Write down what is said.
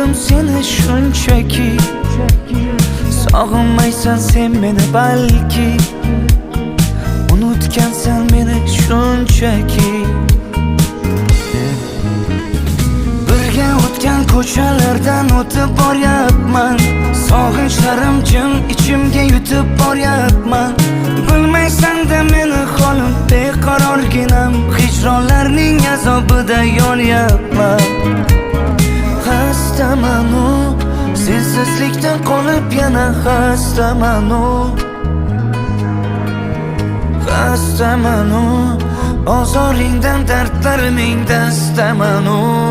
Sog'indim seni shunchaki. Sog'inmaysan sen meni balki, unutgansan meni shunchaki. Birga o'tgan ko'chalardan o'tib boryapman, sog'inchlarim jim ichimga yutib boryapman. Bilmaysan-da meni holim beqarorginam, hijronlarning azobida yonyapman. Xastaman-u, sensizlikdan qolib yana xastaman-u. Xastaman-u, ozoringdan dardlariming dastaman-u.